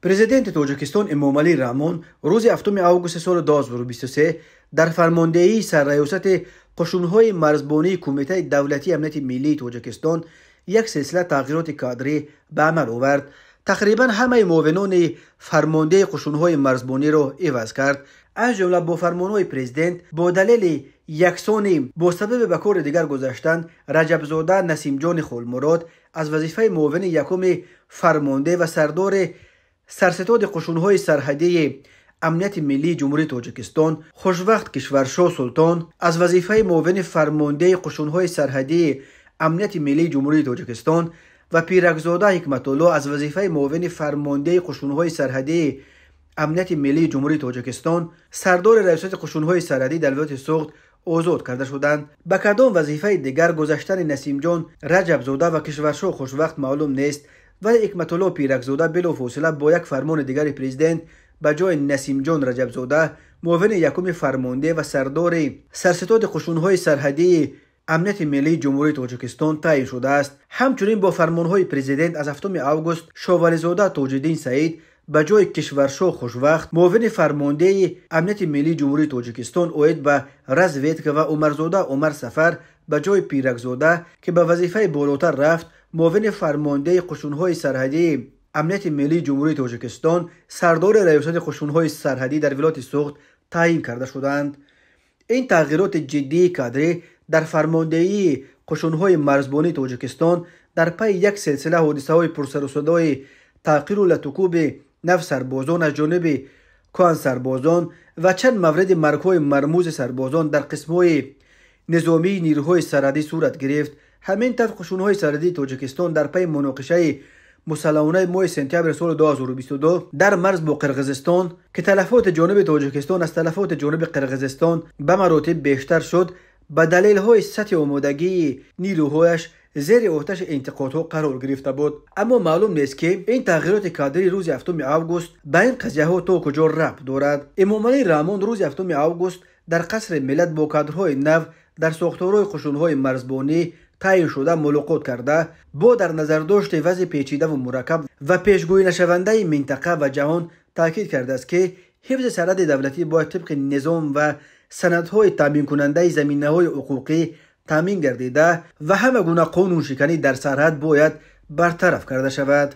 Президенти Тоҷикистон Эмомалӣ Раҳмон рӯзи 7 августи соли 2023 дар фармондеҳии сарраёсати қушунҳои марзбонии Кумитаи давлатии амнияти миллии Тоҷикистон як силсила тағйироти кадрӣ ба амал овард. Тақрибан ҳамаи муовинони фармондеҳи қушунҳои марзбониро иваз кард. Аз ҷумла бо фармонҳои президент бо далели яксони бо сабаби ба кори дигар гузаштан Раҷабзода Насимҷони Холмурод аз вазифаи муовини якуми фармондеҳ ва сардори сарситоди қушунҳои сарҳадии амнияти миллии Ҷумҳурии Тоҷикистон, Хушвақт Кишваршоҳ Султон аз вазифаи муовини фармондеҳи қушунҳои сарҳадии амнияти миллии Ҷумҳурии Тоҷикистон ва Пиракзода Ҳикматулло аз вазифаи муовини фармондеҳи қушунҳои сарҳадии амнияти миллии Ҷумҳурии Тоҷикистон, сардори раёсати қушунҳои сарҳадӣ дар вилояти Суғд озод карда шуданд. Ба кадом вазифаи дигар гузаштани Насимҷон Раҷабзода ва Кишваршоҳ Хушвақт маълум нест, вале Ҳикматулло Пиракзода билофосила бо як фармони дигари президент ба ҷои Насимҷон Раҷабзода муовини якуми фармондеҳ ва сардори сарситоди қушунҳои сарҳадии амнияти миллии Ҷумҳурии Тоҷикистон таъин шудааст. Ҳамчунин бо фармонҳои президент аз 7 август Шовализода Тоҷиддин Саид ба ҷои Кишваршоҳ Хушвақт муовини фармондеҳи амнияти миллии Ҷумҳурии Тоҷикистон оид ба разведка ва Умарзода Умар Сафар ба ҷои Пиракзода, ки ба вазифаи болотар рафт, муовини фармондеҳи қушунҳои сарҳадии амнияти миллии Ҷумҳурии Тоҷикистон, сардори раёсати қушунҳои сарҳадӣ дар вилояти Суғд таъин карда шуданд. Ин тағйироти ҷиддии кадрӣ дар фармондеҳии қушунҳои марзбонии Тоҷикистон дар пайи як силсила ҳодисаҳои пурсарусадои таъқиру латукуби навсарбозон аз ҷониби кӯҳансарбозон ва чанд мавриди маргҳои мармузи сарбозон дар қисмҳои низомии нирӯҳои сарҳадӣ сурат гирифт. Ҳамин тавр қушунҳои сарҳадии Тоҷикистон дар пайи муноқишаи мусаллаҳонаи моҳи сентябри соли 2022 дар марз бо Қирғизистон, ки талафоти ҷониби Тоҷикистон аз талафоти ҷониби Қирғизистон ба маротиб бештар шуд, ба далелҳои сатҳи омодагии нирӯҳояш зери оташи интиқодҳо қарор гирифта буд. Аммо маълум нест, ки ин тағйироти кадрии рӯзи 7 август ба ин қазияҳо то куҷо рабт дорад. Эмомалӣ Раҳмон рӯзи 7 август дар Қасри Миллат бо кадрҳои нав дар сохторҳои қушунҳои марзбонӣ таъин шуда мулоқот карда, бо дар назардошти вазъи печидаву мураккаб ва пешгӯинашавандаи минтақа ва ҷаҳон таъкид кардааст, ки ҳифзи сарҳади давлатӣ бояд тибқи низом ва санадҳои таъминкунандаи заминаҳои ҳуқуқӣ таъмин гардида ва ҳама гуна қонуншиканӣ дар сарҳад бояд бартараф карда шавад.